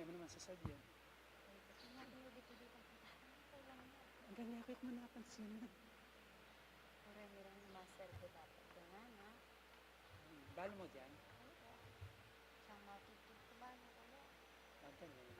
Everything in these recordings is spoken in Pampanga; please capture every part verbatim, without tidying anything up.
Ano naman sasabihan? Ang ganyan, kaya ko man napansin. Pura mirang master ko dapat. Ganyan, ha? Balo mo dyan? Siya matutog ko ba? Ano ko na? Ang ganyan.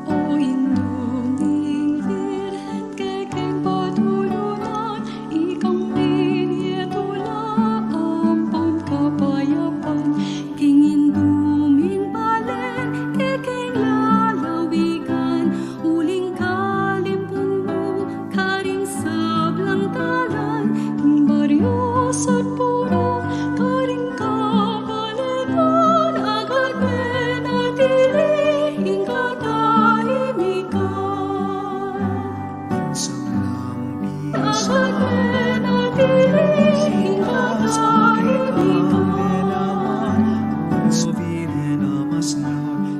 O Indu ning Birhen, kekeng patulunan, ikang minie tula ampon kapayapan, king Indu ming balen, kekeng lalawigan, uling kalimpun mu karing sablang dalan, king baryo at purok, karing kabalegan, agad menatili ing katahimikan. Agad menatili ing katahimikan.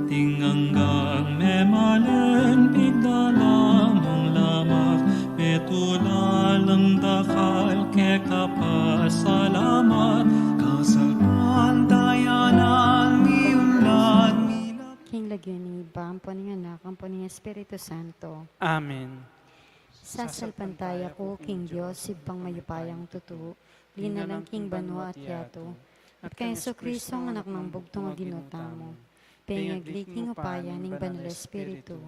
King anggang memalen, pigdala mung lamak, petula lang dakal keka pasalamat, kasalpantayanan mi ulat mi. King lagyu ning Ibpa, ampon ning Anak, ampon ning Espiritu Santo. Amen. Sasalpantaya ku king Dios, Ibpang mayupayang tutu, linalang king banua at yatu, at kang Jesucristong Anak nang bugtung a Ginu tamu, pengagli king upaya ning Banal Espiritu,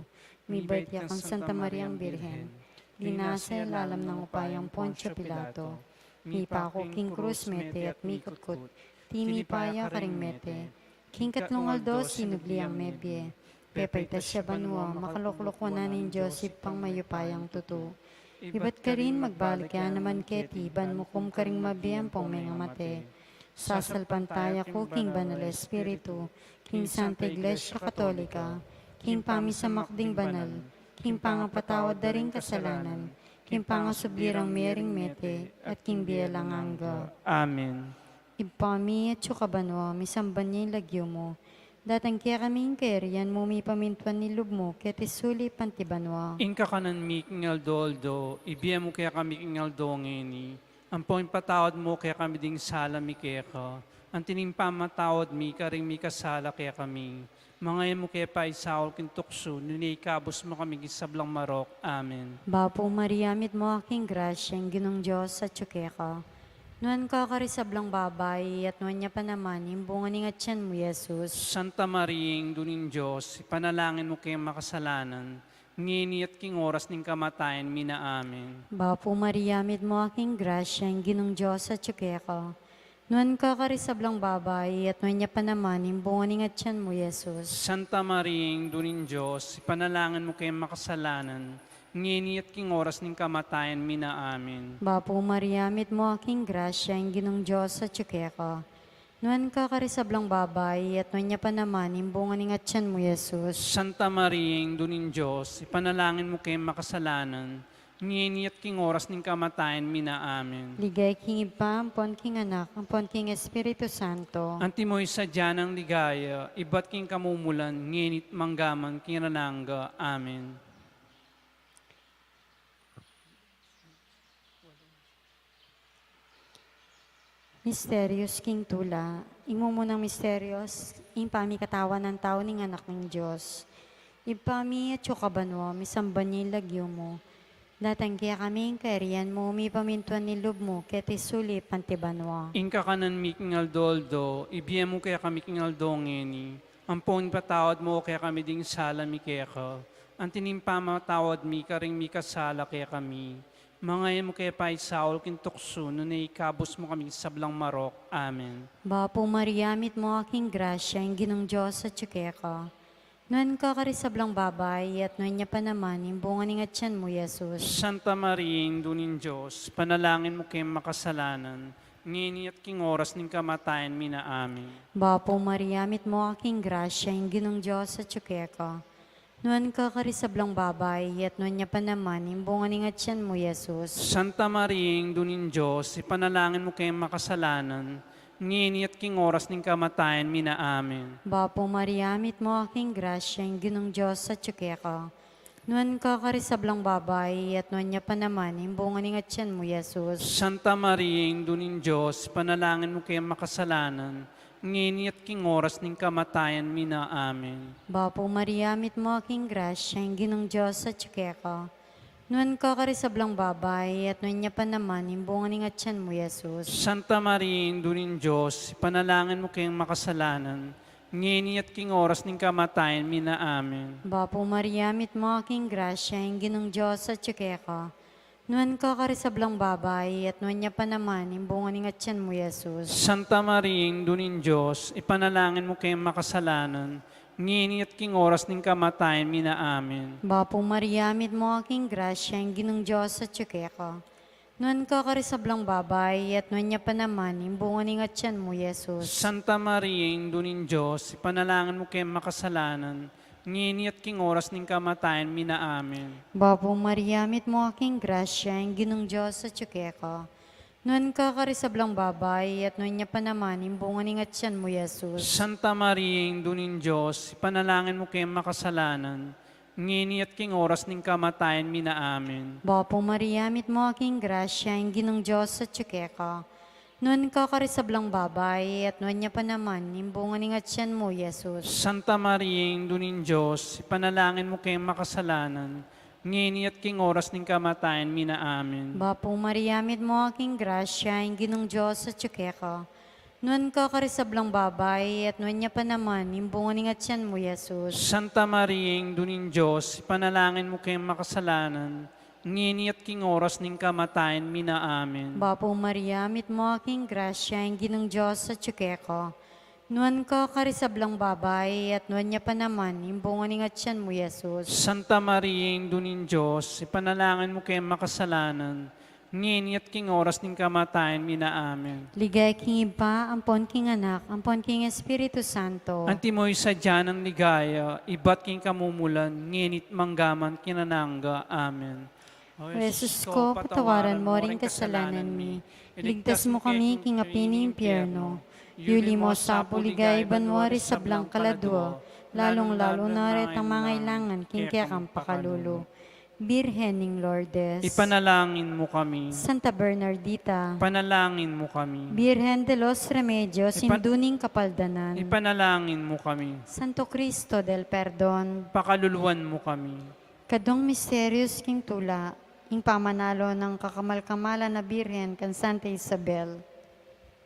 mibait ya kang Santa Mariang Birhen, linasa ya lalam nang upayang Poncio Pilato, mipaku king krus mete at mikutkut, tinipa ya karing mete, king katlung aldo sinubli yang mebie, pepaitas ya banua, makalukluk wanan ning Dios Ibpang mayupayang tutu. Ibat karin magbalik ya naman keti ban mukum karing mabie ampong mengamate. Sasalpantaya ku king Banal a Espiritu, king Santa Iglesia Katolika, king pamisamak ding banal, king pangapatawad da ring kasalanan, king pangasubli rang mie ring mete, at king bie alang angga. Amen. Ibpa mi, atsu ka banua, misamban ya ing lagyu mu. Datang kekami ing kayarian mu, mipamintuan ing lub mu, keti sulip anti banua. Ing kakanan mi king aldo-aldo, ibie mu kekami king aldo ngeni. Ampon ipatawad mu kekami ding sala mi keka, anti ning pamamatawad mi karing mikasala kekami. Manga e mu ke paisaul king tuksu, nune ikabus mu kami king sablang marok. Amen. Bapu Maria, mitmu ka king grasya, ing Ginung Dios atsu keka. Nuan ka karing sablang babai, at nuan ya pa naman ing bunga ning atian mu, Jesus. Santa Maria, Indu ning Dios, ipanalangin mu keng makasalanan, ngeni at king oras ning kamatayan mi na. Amen. Bapu Maria, mitmu ka king grasya, ing Ginung Dios atsu keka. Nuan ka karing sablang babai, at nuan ya pa naman ing bunga ning atian mu, Jesus. Santa Maria, Indu ning Dios, ipanalangin mu keng makasalanan, ngeni at king oras ning kamatayan mi na. Amen. Bapu Maria, mitmu ka king grasya, ing Ginung Dios atsu keka. Nuan ka karing sablang babai, at nuan ya pa naman ing bunga ning atian mu, Jesus. Santa Maria, Indu ning Dios, ipanalangin mu keng makasalanan, ngeni at king oras ning kamatayan mi na. Amen. Ligaya king Ibpa, ampon king Anak, ampon king Espiritu Santo. Antimo ing sadya nang ligaya, ibat king kamumulan, ngeni at mangga man king alang angga. Amen. Misterios king tula. Ing mumunang misterios, ing pamikatawan nang tau ning Anak ning Dios. Ibpa mi, atsu ka banua, misamban ya ing lagyu mu. Datang kekami ing kayarian mu, mipamintuan ing lub mu, keti sulip anti banua. Ing kakanan mi king aldo-aldo, ibie mu kekami king aldo ngeni. Ampon ipatawad mu kekami ding sala mi keka, anti ning pamamatawad mi karing mikasala kekami. Mangayam mu ke paisaul king tuksu, nune ikabus mu kami king sablang marok. Amen. Bapu Maria, mitmu ka king grasya, ing Ginung Dios atyu keka. Nuan ka karing sablang babai, at nuan ya pa naman ing bunga ning atyan mu, Jesus. Santa Maria, Indu ning Dios, ipanalangin mu keng makasalanan, ngeni at king oras ning kamatayan mi na. Amen. Bapu Maria, mitmu ka king grasya, ing Ginung Dios atyu keka. Nuan ka karing sablang babai, at nuan ya pa naman ing bunga ning atyan mu, Jesus. Santa Maria, Indu ning Dios, ipanalangin mu keng makasalanan, ngeni at king oras ning kamatayan mi na. Amen. Bapu Maria, mitmu ka king grasya, ing Ginung Dios atyu keka. Nuan ka karing sablang babai, at nuan ya pa naman ing bunga ning atyan mu, Jesus. Santa Maria, Indu ning Dios, ipanalangin mu keng makasalanan, ngeni at king oras ning kamatayan mi na. Amen. Bapu Maria, mitmu ka king grasya, ing Ginung Dios atyu keka. Nuan ka karing sablang babai, at nuan ya pa naman ing bunga ning atyan mu, Jesus. Santa Maria, Indu ning Dios, ipanalangin mu keng makasalanan, ngeni at king oras ning kamatayan mi na. Amen. Bapu Maria, mitmu ka king grasya, ing Ginung Dios atyu keka. Nuan ka karing sablang babai, at nuan ya pa naman ing bunga ning atyan mu, Jesus. Santa Maria, Indu ning Dios, ipanalangin mu keng makasalanan, ngeni at king oras ning kamatayan mi na. Amen. Bapu Maria, mitmu ka king grasya, ing Ginung Dios atyu keka. Nuan ka karing sablang babai, at nuan ya pa naman ing bunga ning atyan mu, Jesus. Santa Maria, Indu ning Dios, ipanalangin mu keng makasalanan, ngeni at king oras ning kamatayan mi na. Amen. Bapu Maria, mitmu ka king grasya, ing Ginung Dios atyu keka. Nuan ka karing sablang babai, at nuan ya pa naman ing bunga ning atyan mu, Jesus. Santa Maria, Indu ning Dios, ipanalangin mu keng makasalanan, ngeni at king oras ning kamatayan mi na. Amen. Bapu Maria, mitmu ka king grasya, ing Ginung Dios atyu keka. Nuan ka karing sablang babai, at nuan ya pa naman ing bunga ning atyan mu, Jesus. Santa Maria, Indu ning Dios, ipanalangin mu keng makasalanan, ngeni at king oras ning kamatayan mi na. Amen. Bapu Maria, mitmu ka king grasya, ing Ginung Dios atyu keka. Nuan ka karing sablang babai, at nuan ya pa naman ing bunga ning atyan mu, Jesus. Santa Maria, Indu ning Dios, ipanalangin mu keng makasalanan, ngeni at king oras ning kamatayan mi na. Amen. Bapu Maria, mitmu ka king grasya, ing Ginung Dios atyu keka. Nuan ka karing sablang babai, at nuan ya pa naman ing bunga ning atyan mu, Jesus. Santa Maria, Indu ning Dios, ipanalangin mu keng makasalanan, ngeni at king oras ning kamatayan mi na. Amen. Ligaya king Ibpa, ampon king Anak, ampon king Espiritu Santo. Antimo ing sadya nang ligaya, ibat king kamumulan, ngeni at manggaman king alang angga. Amen. O Jesus ko, patawaran mo ring kasalanan mi, iligtas mu kami king api ning impyerno, yuli mo sa pu king ligaya banua ring sablang kaladua, lalung-lalu na retang mangailangan king kekang pakalulu. Birhen ning Lourdes, ipanalangin mu kami. Santa Bernardita, ipanalangin mu kami. Birhen de los Remedios, ipan- Indu ning Kapaldanan, ipanalangin mu kami. Santo Cristo del Perdon, pakaluluan mu kami. Kadung misterios king tula, ing pamanalo nang kakamal-kamalan a Birhen kang Santa Isabel.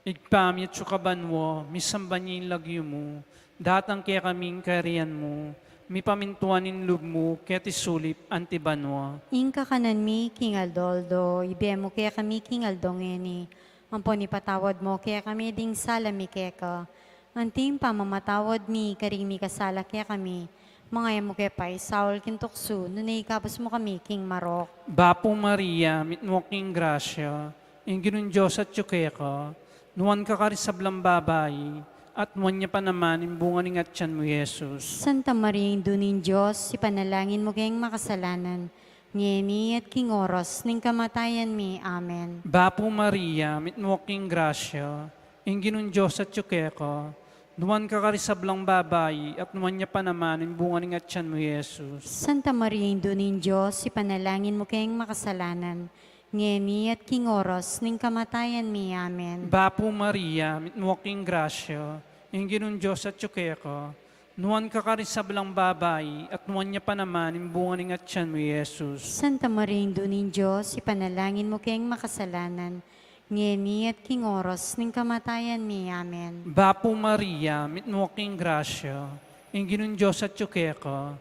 Ibpa mi atsu ka banua, misamban ya ing lagyu mu, datang kekami ing kayarian mu, mipamintuan ing lub mu keti sulip anti banua. Ing kakanan mi king aldo-aldo ibie mu kekami king aldo ngeni, ampon ipatawad mu kekami ding sala mi keka, anti ing pamamatawad mi karing mikasala kekami. Manga e mu ke paisaul king tuksu, nune ikabus mu kami king marok. Bapu Maria, mitmu ka king grasya, ing Ginung Dios atyu keka, nuan ka karing sablang babai, at nuan ya pa naman ing bunga ning atyan mu, Jesus. Santa Maria, Indu ning Dios, ipanalangin mu keng makasalanan, ngeni at king oras ning kamatayan mi. Amen. Bapu Maria, mitmu ka king grasya, ing Ginung Dios atyu keka, nuan ka karing sablang babai, at nuan ya pa naman ing bunga ning atyan mu, Jesus. Santa Maria, Indu ning Dios, ipanalangin mu keng makasalanan, ngeni at king oras ning kamatayan mi. Amen. Bapu Maria, mitmu ka king grasya, ing Ginung Dios atyu keka, nuan ka karing sablang babai, at nuan ya pa naman ing bunga ning atyan mu, Jesus. Santa Maria, Indu ning Dios, ipanalangin mu keng makasalanan, ngeni at king oras ning kamatayan mi. Amen. Bapu Maria, mitmu ka king grasya, ing Ginung Dios atyu keka,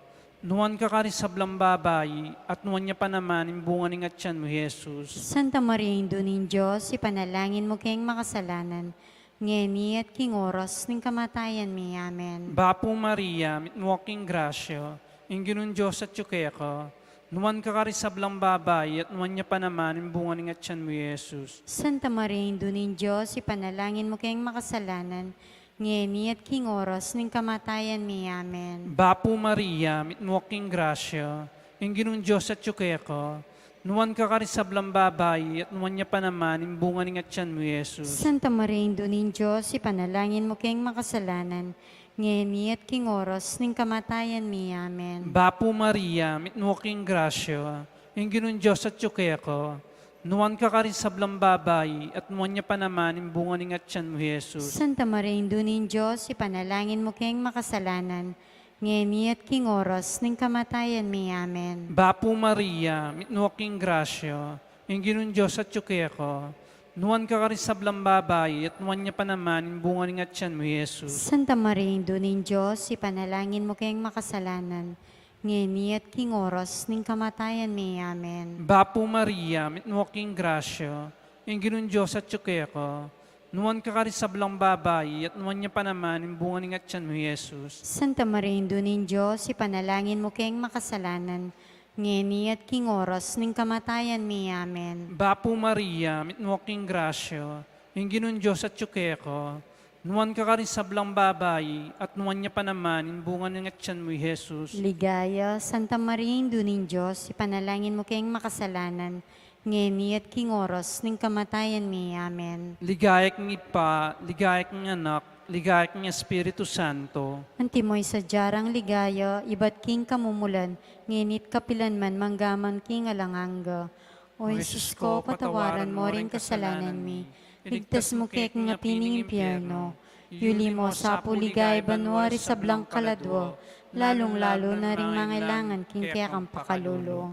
Nuan ka karing sablang babai, at nuan ya pa naman ing bunga ning atian mu, Jesus. Santa Maria, Indu ning Dios, ipanalangin mu keng makasalanan, ngeni at king oras ning kamatayan mi. Amen. Bapu Maria, mitmu ka king grasya, ing Ginung Dios atyu keka, nuan ka karing sablang babai, at nuan ya pa naman ing bunga ning atian mu, Jesus. Santa Maria, Indu ning Dios, ipanalangin mu keng makasalanan, ngeni at king oras ning kamatayan mi. Amen. Bapu Maria, mitmu ka king grasya, ing Ginung Dios atyu keka, nuan ka karing sablang babai, at nuan ya pa naman ing bunga ning atian mu, Jesus. Santa Maria, Indu ning Dios, ipanalangin mu keng makasalanan, ngeni at king oras ning kamatayan mi. Amen. Bapu Maria, mitmu ka king grasya, ing Ginung Dios atyu keka, nuan ka karing sablang babai, at nuan ya pa naman ing bunga ning atian mu, Jesus. Santa Maria, Indu ning Dios, ipanalangin mu keng makasalanan, ngeni at king oras ning kamatayan mi. Amen. Bapu Maria, mitmu ka king grasya, ing Ginung Dios atyu keka, nuan ka karing sablang babai, at nuan ya pa naman ing bunga ning atian mu, Jesus. Santa Maria, Indu ning Dios, ipanalangin mu keng makasalanan, ngeni at king oras ning kamatayan mi. Amen. Bapu Maria, mitmu ka king grasya, ing Ginung Dios atyu keka, nuan ka karing sablang babai, at nuan ya pa naman ing bunga ning atian mu, Jesus. Santa Maria, Indu ning Dios, ipanalangin mu keng makasalanan, ngeni at king oras ning kamatayan mi. Amen. Bapu Maria, mitmu ka king grasya, ing Ginung Dios atyu keka, nuan ka karing sablang babai, at nuan ya pa naman ing bunga ning atian mu, Jesus. Ligaya, Santa Maria, Indu ning Dios, ipanalangin mu keng makasalanan, ngeni at king oras ning kamatayan mi. Amen. Ligaya king Ibpa, ligaya king Anak, ligaya king Espiritu Santo. Antimo ing sadya rang ligaya ibat king kamumulan, ngeni at kapilan man, mangga man king alang angga. O Jesus ko, patawaran mo ring kasalanan mi, iligtas mu ke king api ning impyerno, yuli mo sa pu ligaya banua ring sablang kaladua, lalung-lalu na ring mangailangan king kekang pakalulu.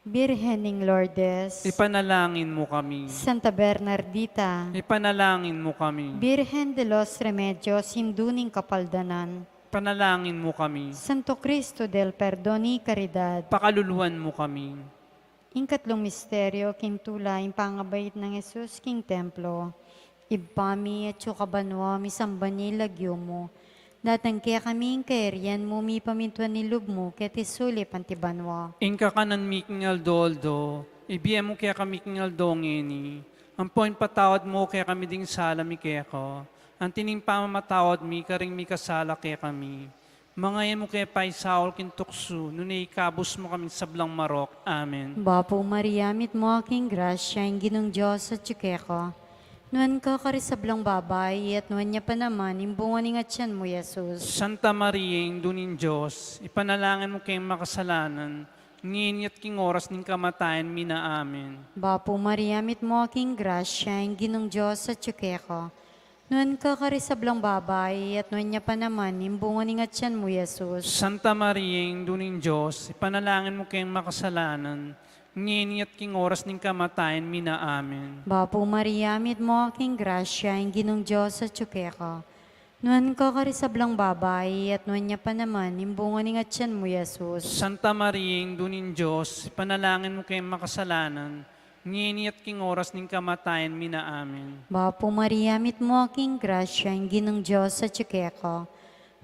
Birhen ning Lourdes, ipanalangin mu kami. Santa Bernardita, ipanalangin mu kami. Birhen de los Remedios, Indu ning Kapaldanan, ipanalangin mu kami. Santo Cristo del Perdon y Caridad, pakaluluan mu kami. Ing katlung misteryo king tula, ing pangabait nang Jesus king templo. Ibpa mi, atsu ka banua, misamban ya ing lagyu mu. Datang kekami ing kayarian mu, mipamintuan ing lub mu keti sulip anti banua. Ing kakanan mi king aldo-aldo, ibie mu kekami king aldo ngeni. Ampon ipatawad mu kekami ding sala mi keka, anti ning pamamatawad mi karing mikasala kekami. Manga e mu ke paisaul king tuksu, nune ikabus mu kami king sablang marok. Amen. Bapu Maria, mitmu ka king grasya, ing Ginung Dios atyu keka. Nuan ka karing sablang babai, at nuan ya pa naman ing bunga ning atian mu, Jesus. Santa Maria, Indu ning Dios, ipanalangin mu keng makasalanan, ngeni at king oras ning kamatayan mi na. Amen. Bapu Maria, mitmu ka king grasya, ing Ginung Dios atyu keka. Nuan ka karing sablang babai, at nuan ya pa naman ing bunga ning atian mu, Jesus. Santa Maria, Indu ning Dios, ipanalangin mu keng makasalanan, ngeni at king oras ning kamatayan mi na. Amen. Bapu Maria, mitmu ka king grasya, ing Ginung Dios atyu keka. Nuan ka karing sablang babai, at nuan ya pa naman ing bunga ning atian mu, Jesus. Santa Maria, Indu ning Dios, ipanalangin mu keng makasalanan, ngeni at king oras ning kamatayan mi na. Amen. Bapu Maria, mitmu ka king grasya, ing Ginung Dios atyu keka.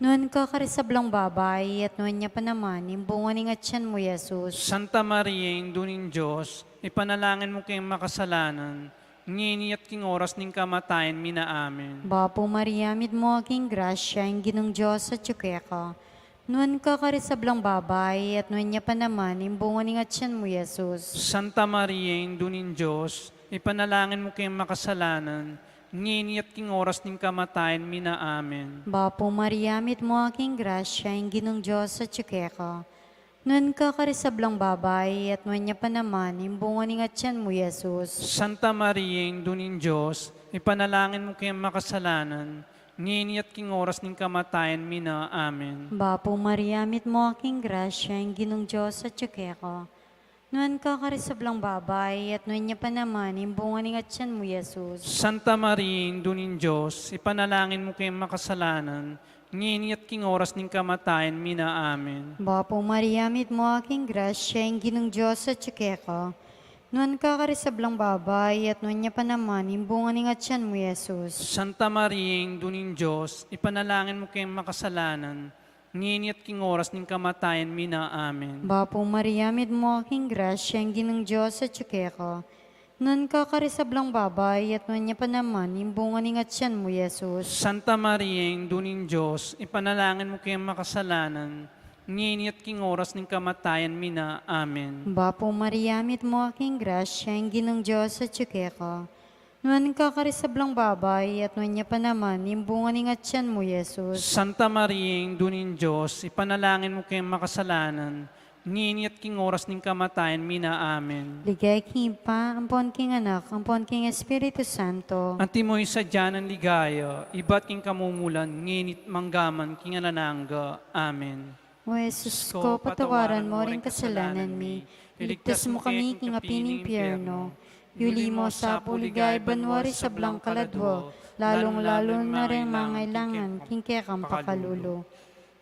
Nuan ka karing sablang babai, at nuan ya pa naman ing bunga ning atian mu, Jesus. Santa Maria, Indu ning Dios, ipanalangin mu keng makasalanan, ngeni at king oras ning kamatayan mi na. Amen. Bapu Maria, mitmu ka king grasya, ing Ginung Dios atyu keka. Nuan ka karing sablang babai, at nuan ya pa naman ing bunga ning atian mu, Jesus. Santa Maria, Indu ning Dios, ipanalangin mu keng makasalanan, ngeni at king oras ning kamatayan mi na. Amen. Bapu Maria, mitmu ka king grasya, ing Ginung Dios atyu keka. Nuan ka karing sablang babai, at nuan ya pa naman ing bunga ning atian mu, Jesus. Santa Maria, Indu ning Dios, ipanalangin mu keng makasalanan, ngeni at king oras ning kamatayan mi na. Amen. Bapu Maria, mitmu ka king grasya, ing Ginung Dios atyu keka. Nuan ka karing sablang babai, at nuan ya pa naman ing bunga ning atian mu, Jesus. Santa Maria, Indu ning Dios, ipanalangin mu keng makasalanan, ngeni at king oras ning kamatayan mi na. Amen. Bapu Maria, mitmu ka king grasya, ing Ginung Dios atyu keka. Nuan ka karing sablang babai, at nuan ya pa naman ing bunga ning atyan mu, Jesus. Santa Maria, Indu ning Dios, ipanalangin mu keng makasalanan, ngeni at king oras ning kamatayan mi na. Amen. Bapu Maria, mitmu ka king grasya, ing Ginung Dios atyu keka. Nuan ka karing sablang babai, at nuan ya pa naman ing bunga ning atyan mu, Jesus. Santa Maria, Indu ning Dios, ipanalangin mu keng makasalanan, ngeni at king oras ning kamatayan mi na. Amen. Bapu Maria, mitmu ka king grasya, ing Ginung Dios atyu keka. Nuan ka karing sablang babai, at nuan ya pa naman ing bunga ning atyan mu, Jesus. Santa Maria, Indu ning Dios, ipanalangin mu keng makasalanan, ngeni at king oras ning kamatayan mi na. Amen. Ligaya king Ibpa, ampon king Anak, ampon king Espiritu Santo. Antimo ing sadya nang ligaya, ibat king kamumulan, ngeni at manggaman king alang angga. Amen. O Jesus ko, patawaran mo ring kasalanan mi, iligtas mu kami king api ning impyerno, yuli mu sa pu king ligaya banua ring sablang kaladua, lalung-lalu na ring mangailangan king kekang pakalulu.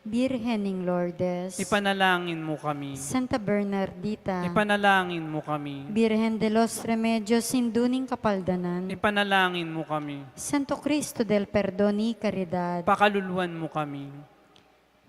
Birhen ning Lourdes, ipanalangin mu kami. Santa Bernardita, ipanalangin mu kami. Birhen de los Remedios, Indu ning Kapaldanan, ipanalangin mu kami. Santo Cristo del Perdon y Caridad, pakaluluan mu kami.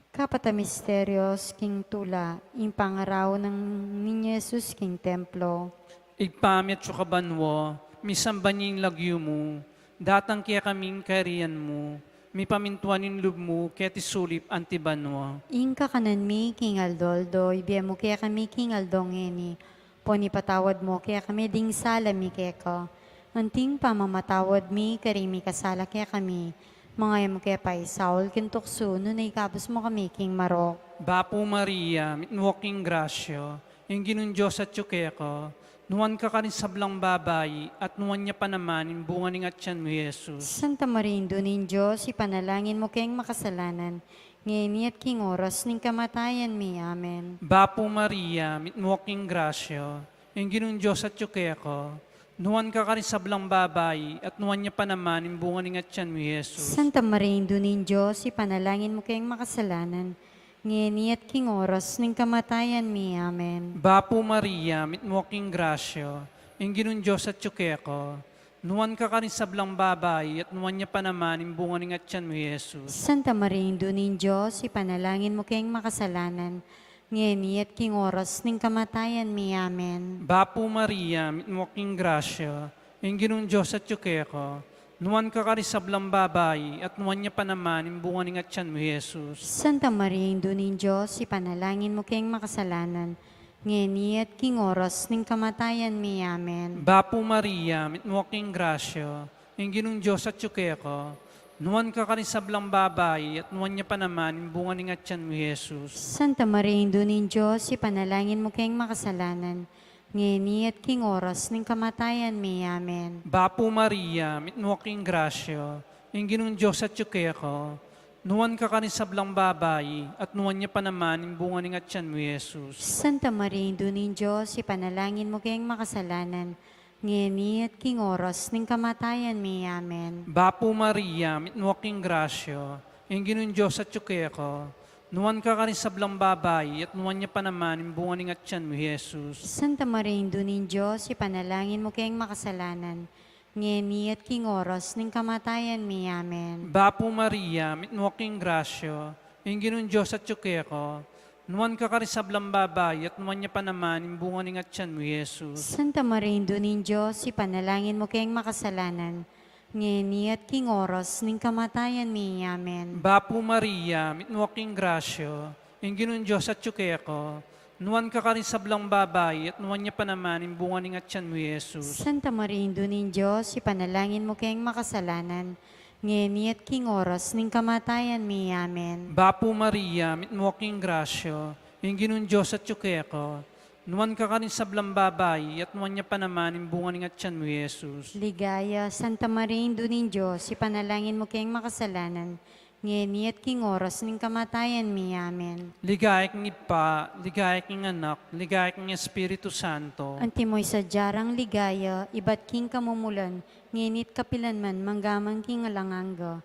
Kapat a misterios king tula, ing pangaraun nang Niño Jesus king templo. Ibpa mi atsu ka banua, misamban ya ing lagyu mu, datang kekami ing kayarian mu, mipamintuan ing lub mu keti sulip anti banua. Ing kakanan mi king aldo-aldo ibie mu kekami king aldo ngeni, ampon ipatawad mu kekami ding sala mi keka, anti ing pamamatawad mi karing mikasala kekami, manga e mu ke paisaul king tuksu, nune ikabus mu kami king marok. Bapu Maria, mitmu ka king grasya, ing Ginung Dios atyu keka, nuan ka karing sablang babai, at nuan ya pa naman ing bunga ning atyan mu, Jesus. Santa Maria, Indu ning Dios, ipanalangin mu keng makasalanan, ngeni at king oras ning kamatayan mi. Amen. Bapu Maria, mitmu ka king grasya, ing Ginung Dios atyu keka, nuan ka karing sablang babai, at nuan ya pa naman ing bunga ning atyan mu, Jesus. Santa Maria, Indu ning Dios, ipanalangin mu keng makasalanan, ngeni at king oras ning kamatayan mi. Amen. Bapu Maria, mitmu ka king grasya, ing Ginung Dios atyu keka, nuan ka karing sablang babai, at nuan ya pa naman ing bunga ning atyan mu, Jesus. Santa Maria, Indu ning Dios, ipanalangin mu keng makasalanan, ngeni at king oras ning kamatayan mi. Amen. Bapu Maria, mitmu ka king grasya, ing Ginung Dios atyu keka, nuan ka karing sablang babai, at nuan ya pa naman ing bunga ning atyan mu, Jesus. Santa Maria, Indu ning Dios, ipanalangin mu keng makasalanan, ngeni at king oras ning kamatayan mi. Amen. Bapu Maria, mitmu ka king grasya, ing Ginung Dios atyu keka, nuan ka karing sablang babai, at nuan ya pa naman ing bunga ning atyan mu, Jesus. Santa Maria, Indu ning Dios, ipanalangin mu keng makasalanan, ngeni at king oras ning kamatayan mi. Amen. Bapu Maria, mitmu ka king grasya, ing Ginung Dios atyu keka, nuan ka karing sablang babai, at nuan ya pa naman ing bunga ning atyan mu, Jesus. Santa Maria, Indu ning Dios, ipanalangin mu keng makasalanan, ngeni at king oras ning kamatayan mi. Amen. Bapu Maria, mitmu ka king grasya, ing Ginung Dios atyu keka, nuan ka karing sablang babai, at nuan ya pa naman ing bunga ning atyan mu, Jesus. Santa Maria, Indu ning Dios, ipanalangin mu keng makasalanan, ngeni at king oras ning kamatayan mi. Amen. Bapu Maria, mitmu ka king grasya, ing Ginung Dios atyu keka, nuan ka karing sablang babai, at nuan ya pa naman ing bunga ning atyan mu, Jesus. Santa Maria, Indu ning Dios, ipanalangin mu keng makasalanan, ngeni at king oras ning kamatayan mi. Amen. Bapu Maria, mitmu ka king grasya, ing Ginung Dios atyu keka, nuan ka karing sablang babai, at nuan ya pa naman ing bunga ning atyan mu, Jesus. Santa Maria, Indu ning Dios, ipanalangin mu keng makasalanan, ngeni at king oras ning kamatayan mi. Amen. Bapu Maria, mitmu ka king grasya, ing Ginung Dios atyu keka, nuan ka karing sablang babai, at nuan ya pa naman ing bunga ning atyan mu, Jesus. Ligaya, Santa Maria, Indu ning Dios, ipanalangin mu keng makasalanan, ngeni at king oras ning kamatayan mi. Amen. Ligaya king Ibpa, ligaya king Anak, ligaya king Espiritu Santo. Antimo ing sadya rang ligaya, ibat king kamumulan, ngeni at kapilan man, manggaman king alang angga.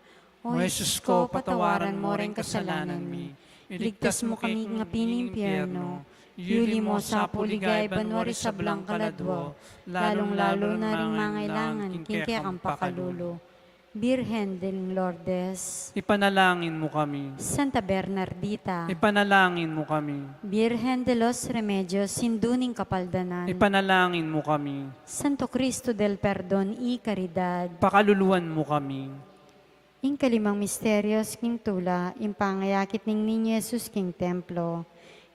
O Jesus ko, patawaran mo ring kasalanan mi. Iligtas mu kami king api ning impyerno. Iuli mu sa pu king ligaya banua ring sablang kaladua, lalung-lalu na ring mangailangan king kekang pakalulu. Birhen de Lourdes. Ipanalangin mu kami. Santa Bernardita. Ipanalangin mu kami. Birhen de los Remedios, Indu ning Kapaldanan. Ipanalangin mu kami. Santo Cristo del Perdon y Caridad. Pakaluluan mu kami. Ing kalimang misterios king tula, ing pangayakit ning Niño Jesus king templo.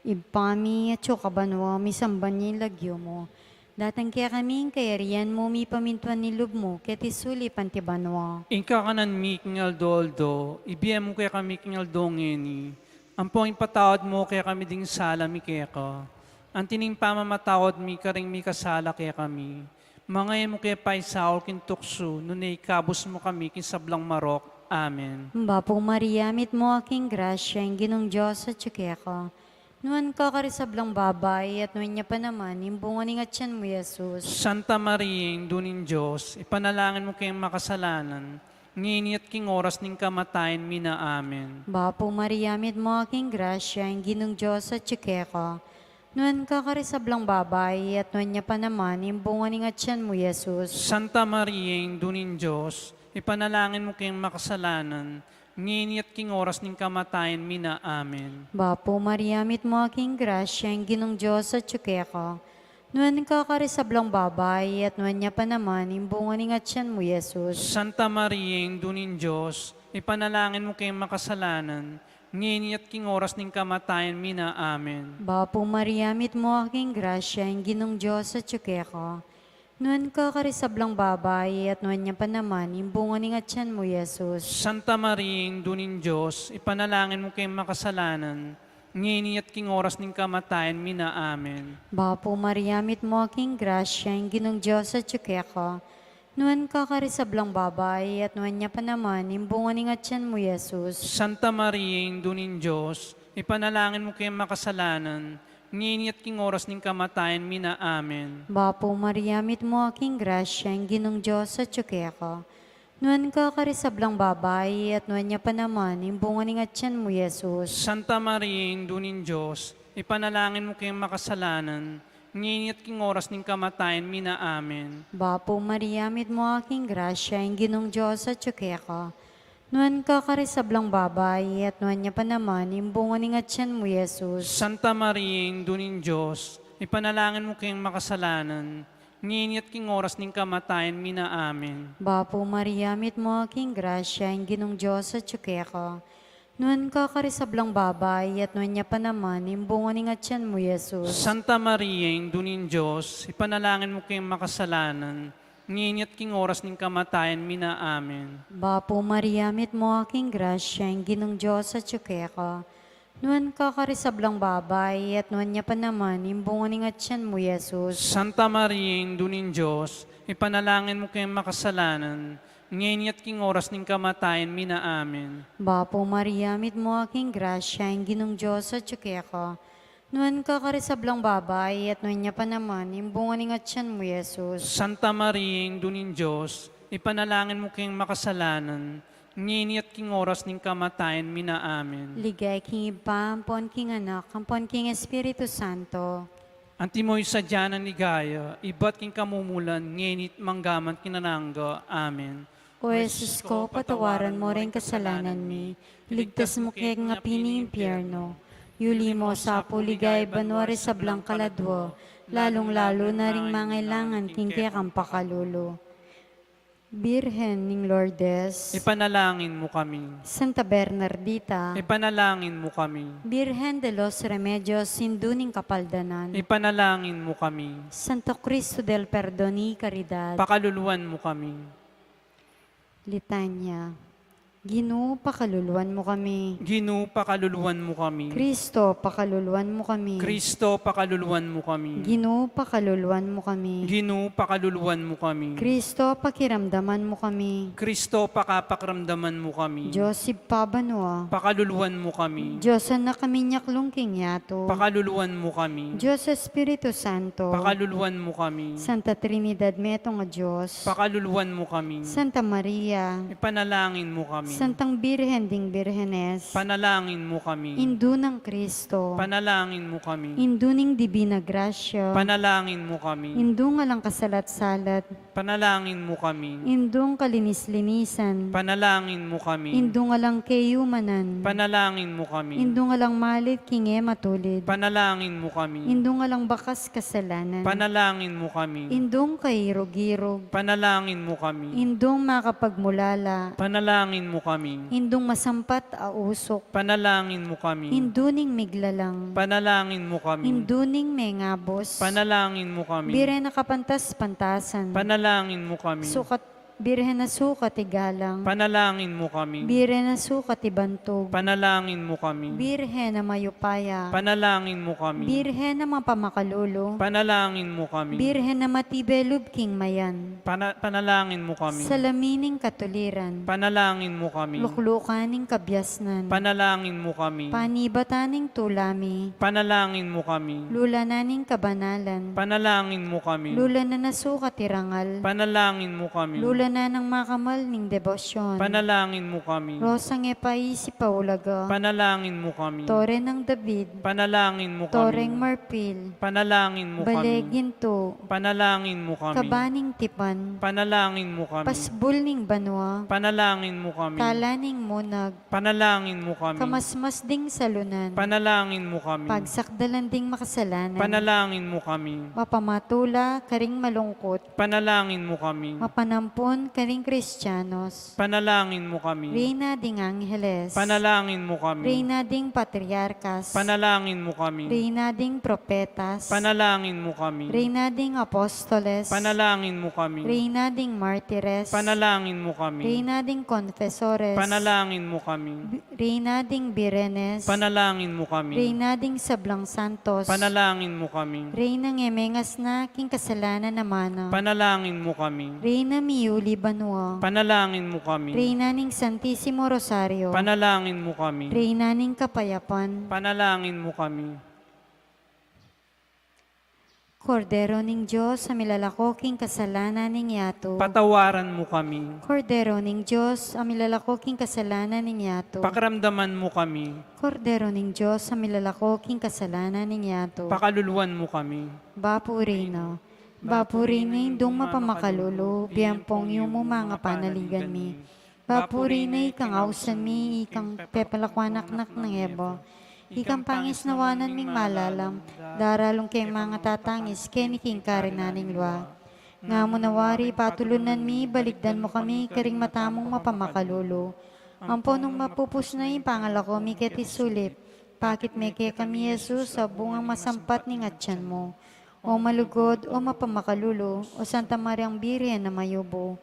Ibpa mi, atsu ka banua, misamban ya ing lagyu mu. Datang kekami ing kayarian mu, mipamintuan ing lub mu, keti sulip anti banua. Ing kakanan mi king aldo-aldo, ibie mu kekami king aldo ngeni. Ampon ipatawad mu kekami ding sala mi keka, anti ning pamamatawad mi karing mikasala kekami. Manga e mu ke paisaul king tuksu, nune ikabus mu kami king sablang marok. Amen. Bapu Maria, mitmu ka king grasya, ing Ginung Dios atyu keka. Nuan ka karing sablang babai, at nuan ya pa naman ing bunga ning atyan mu, Jesus. Santa Maria, Indu ning Dios, ipanalangin mu keng makasalanan, ngeni at king oras ning kamatayan mi na. Amen. Bapu Maria, mitmu ka king grasya, ing Ginung Dios atyu keka. Nuan ka karing sablang babai, at nuan ya pa naman ing bunga ning atyan mu, Jesus. Santa Maria, Indu ning Dios, ipanalangin mu keng makasalanan, ngeni at king oras ning kamatayan mi na. Amen. Bapu Maria, mitmu ka king grasya, ing Ginung Dios atyu keka. Nuan ka karing sablang babai, at nuan ya pa naman ing bunga ning atyan mu, Jesus. Santa Maria, Indu ning Dios, ipanalangin mu keng makasalanan, ngeni at king oras ning kamatayan mi na. Amen. Bapu Maria, mitmu ka king grasya, ing Ginung Dios atyu keka. Nuan ka karing sablang babai, at nuan ya pa naman ing bunga ning atyan mu, Jesus. Santa Maria, Indu ning Dios, ipanalangin mu keng makasalanan, ngeni at king oras ning kamatayan mi na. Amen. Bapu Maria, mitmu ka king grasya, ing Ginung Dios atyu keka. Nuan ka karing sablang babai, at nuan ya pa naman ing bunga ning atyan mu, Jesus. Santa Maria, Indu ning Dios, ipanalangin mu keng makasalanan, ngeni at king oras ning kamatayan mi na. Amen. Bapu Maria, mitmu ka king grasya, ing Ginung Dios atyu keka. Nuan ka karing sablang babai, at nuan ya pa naman ing bunga ning atyan mu, Jesus. Santa Maria, Indu ning Dios, ipanalangin mu keng makasalanan, ngeni at king oras ning kamatayan mi na. Amen. Bapu Maria, mitmu ka king grasya, ing Ginung Dios atyu keka. Nuan ka karing sablang babai, at nuan ya pa naman ing bunga ning atyan mu, Jesus. Santa Maria, Indu ning Dios, ipanalangin mu keng makasalanan, ngeni at king oras ning kamatayan mi na. Amen. Bapu Maria, mitmu ka king grasya, ing Ginung Dios atyu keka. Nuan ka karing sablang babai, at nuan ya pa naman ing bunga ning atyan mu, Jesus. Santa Maria, Indu ning Dios, ipanalangin mu keng makasalanan, ngeni at king oras ning kamatayan mi na. Amen. Bapu Maria, mitmu ka king grasya, ing Ginung Dios atyu keka. Nuan ka karing sablang babai, at nuan ya pa naman ing bunga ning atyan mu, Jesus. Santa Maria, Indu ning Dios, ipanalangin mu keng makasalanan, ngeni at king oras ning kamatayan mi na. Amen. Bapu Maria, mitmu ka king grasya, ing Ginung Dios atyu keka. Nuan ka karing sablang babai, at nuan ya pa naman ing bunga ning atyan mu, Jesus. Santa Maria, Indu ning Dios, ipanalangin mu keng makasalanan, ngeni at king oras ning kamatayan mi na. Amen. Ligaya king Ibpa, ampon king Anak, ampon king Espiritu Santo. Antimo ing sadya nang ligaya, ibat king kamumulan, ngeni at manggaman king alang angga. Amen. O Jesus ko, patawaran mo ring kasalanan mi, iligtas mu ke king api ning impyerno, iuli mu sa pu king ligaya banua ring sablang kaladua, lalung-lalu na ring mangailangan king kekang pakalulu. Birhen ning Lourdes. Ipanalangin mu kami. Santa Bernardita. Ipanalangin mu kami. Birhen de los Remedios, Indu ning Kapaldanan. Ipanalangin mu kami. Santo Cristo del Perdon y Caridad. Pakaluluan mu kami. Litanya. Ginu, pakaluluan mu kami. Ginu, pakaluluan mu kami. Kristo, pakaluluan mu kami. Kristo, pakaluluan mu kami. Ginu, pakaluluan mu kami. Ginu, pakaluluan mu kami. Kristo, pakiramdaman mu kami. Kristo, pakapakiramdaman mu kami. Dios Ibpa banua. Pakaluluan mu kami. Dios Anak a minyaklung king yatu. Pakaluluan mu kami. Dios Espiritu Santo. Pakaluluan mu kami. Santa Trinidad metung a Dios. Pakaluluan mu kami. Santa Maria. Ipanalangin mu kami. Santang Birhen ding Birhenes, panalangin mu kami. Indu nang Kristo, panalangin mu kami. Indu ning Dibina Grasya, panalangin mu kami. Indung alang kasalat-salat, panalangin mu kami. Indung kalinis-linisan, panalangin mu kami. Indung alang keyumanan, panalangin mu kami. Indung alang malit king e matulid, panalangin mu kami. Indung alang bakas kasalanan, panalangin mu kami. Indung kairug-irug, panalangin mu kami. Indung makapagmulala, panalangin mu kami. Indung masampat a usuk, panalangin mu kami. Indu ning miglalang, panalangin mu kami. Indu ning mengabus, panalangin mu kami. Birhen a kapantas-pantasan, panalangin mu kami. Sukat, Birhen a sukat igalang, panalangin mu kami. Birhen a sukat ibantug, panalangin mu kami. Birhen a mayupaya, panalangin mu kami. Birhen a mapamakalulu, panalangin mu kami. Birhen a matibe lub king mayan, pana-, panalangin mu kami. Salamin ning katuliran, panalangin mu kami. Luklukan ning kabiasnan, panalangin mu kami. Panibatan ning tula mi, panalangin mu kami. Lulanan ning kabanalan, panalangin mu kami. Lulanan a sukat irangal, panalangin mu kami. Lulanan nang makamal ning debosyon, panalangin mu kami. Rosang e paisip a ulaga, panalangin mu kami. Tore nang David, panalangin mu kami. Toreng marpil, panalangin mu kami. Bale gintu, panalangin mu kami. Kaba ning tipan, panalangin mu kami. Pasbul ning banua, panalangin mu kami. Tala ning munag, panalangin mu kami. Kamasmas ding salunan, panalangin mu kami. Pagsakdalan ding makasalanan, panalangin mu kami. Mapamatula karing malungkut, panalangin mu kami. Mapanampun karing Kristianos, panalangin mu kami. Reyna ding Angeles, panalangin mu kami. Reyna ding Patriarkas, panalangin mu kami. Reyna ding Propetas, panalangin mu kami. Reyna ding Apostoles, panalangin mu kami. Reyna ding Martires, panalangin mu kami. Reyna ding Confesores, panalangin mu kami. Bi-, Reyna ding Birenes, panalangin mu kami. Reyna ding Sablang Santos, panalangin mu kami. Reynang e mengasna king kasalanan a mana, panalangin mu kami. Reyna miyuli banua, panalangin mu kami. Reyna ning Santisimo Rosario, panalangin mu kami. Reyna ning Kapayapan, panalangin mu kami. Kordero ning Dios, a milalako king kasalanan ning yatu, patawaran mu kami. Kordero ning Dios, a milalako king kasalanan ning yatu, pakiramdaman mu kami. Kordero ning Dios, a milalako king kasalanan ning yatu, pakaluluan mu kami. Bapu Reyna, Bapu Reyna, Indung mapamakalulu, biampong yumu manga panaligan mi. Bapu Reyna, ikang ausan mi, ikang pepalakuan naknak nang Eva. Ikang pangisnawanan ming malalam, daralung keng manga tatangis keni king karinan ning lua. Nga mu na wari patulunan mi, balikdan mu kami karing mata mung mapamakalulu. Ampo nung mapupus na ing pangalako mi keti sulip, pakit me kekami i Jesus, a bungang masampat ning atian mu. O malugud, o mapamakalulu, o Santa Mariang Birhen a mayubu.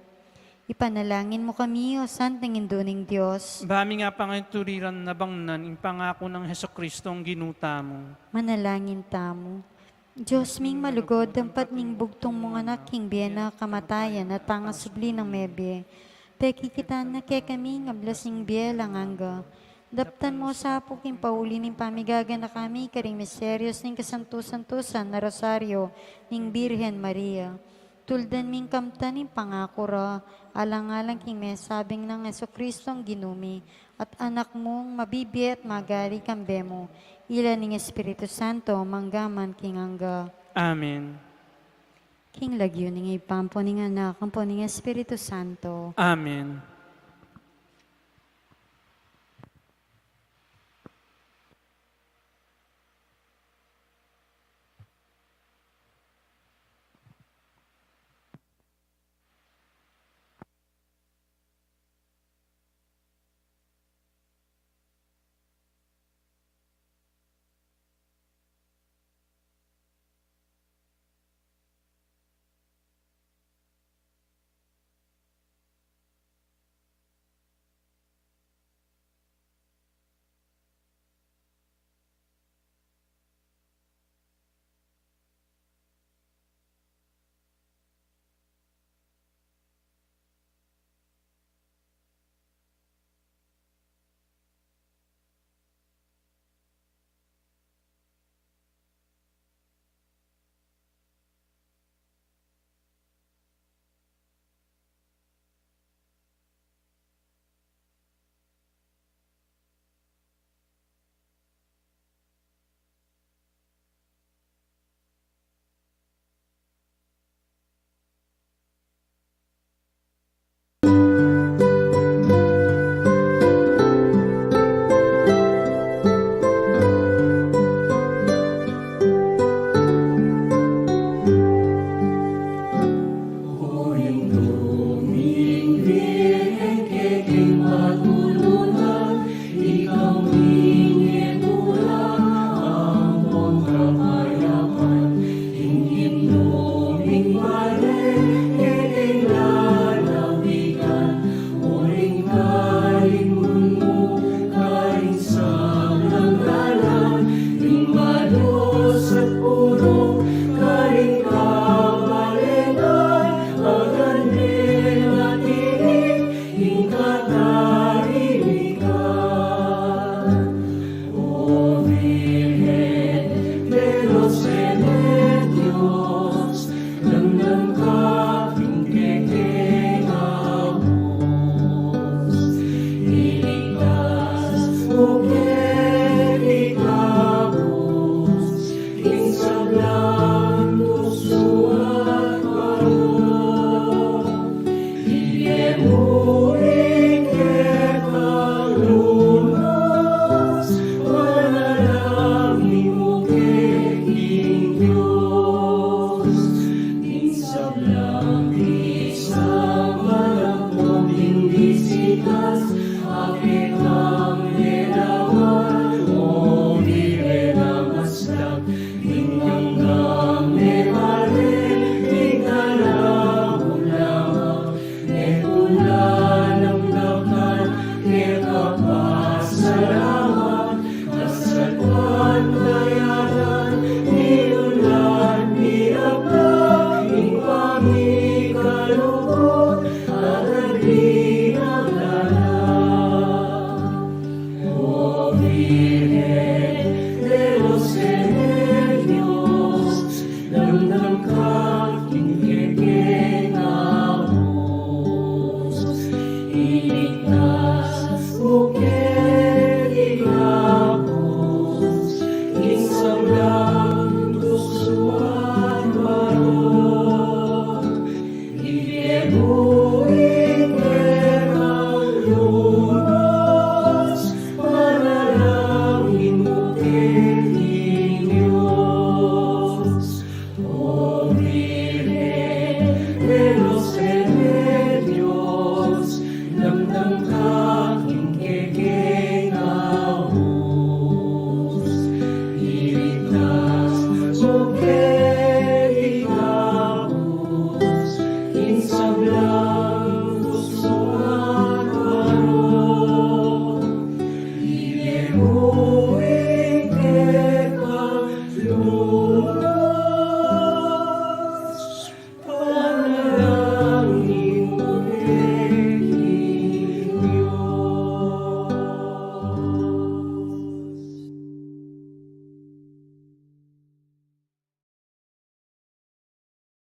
Ipanalangin mu kami, o Santang Indu ning Dios. Ba mi nga pangituliran a bangnan ing pangaku nang Jesucristong Ginu tamu. Manalangin tamu. Dios ming malugud, ampat ning bugtung mung Anak king bie na, kamatayan at pangasubli nang mebie, pekikitan na kekami ing ablas ning bie alang angga. Daptan mu sa pu king pauli ning pamigaganaka mi karing misterios ning kasantu-santusan a Rosario ning Birhen Maria. Tuldan ming kamtan ing pangaku ra, alang-alang king mesabing nang Jesucristong Ginu mi, at Anak mung mabibie at magari kambe mu, ila ning Espiritu Santo, mangga man king angga. Amen. King lagyu ning Ibpa, ampo ning Anak, ampo ning Espiritu Santo. Amen.